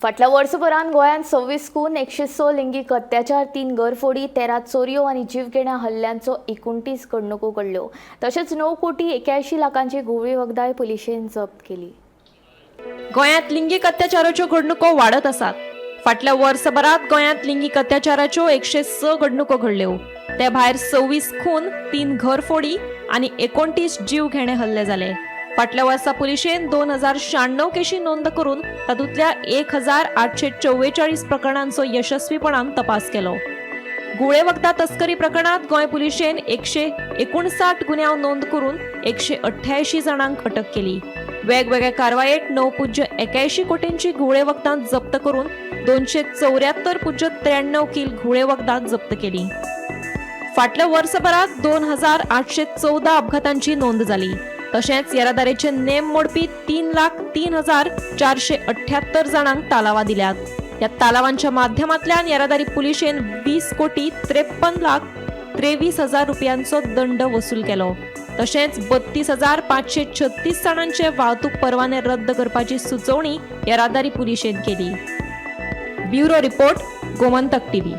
फाटल्या वर्सभरांत गोंयांत 26 खून, 106 लिंगीक अत्याचार, 3 घरफोडी, 13 चोरयो आनी जीवघेण्या हल्ल्यांचो 29 घडणुको घडल्यो. तशेंच 9 कोटी 81 लाखांची घुंवळी वखदांय पुलिशेन जप्त केली. गोंयांत लिंगीक अत्याचाराच्यो घडणुको वाडत आसात. फाटल्या वर्सभरात गोंयांत लिंगीक अत्याचाराच्यो 106 घडणुको घडल्यो. ते भायर 26 खून, 3 घरफोडी आनी 29 जीव घेणे हल्ले जाले. फाटल्या वर्सा पुलिशेन 2096 केशी नोंद करून तातूंतल्या 1844 प्रकरणांचो यशस्वीपणान तपास केलो. गुळे वखदां तस्करी प्रकरणात गोंय पुलिशेन 159 गुन्यांव नोंद करून 188 जाणांक अटक केली. वेगवेगळ्या कारवायेत 9.81 कोटींची घुवळे वखदां जप्त करून 274.93 किल घुवळे वखदां जप्त केली. फाटल्या वर्सभरात 2814 अपघातांची नोंद जाली. तशेंच येरादारीचे नेम मोडपी 3,03,478 जाणांक तालावां दिल्यात. ह्या तालावांच्या माध्यमांतल्यान येरादारी पुलिशेन 20 कोटी 53 लाख 23 हजार रुपयांचो दंड वसूल केलो. तशेंच 32,536 जाणांचे वाहतूक परवाने रद्द करपाची सुचोवणी येरादारी पुलिशेन केली. Bureau report, Gomantak TV.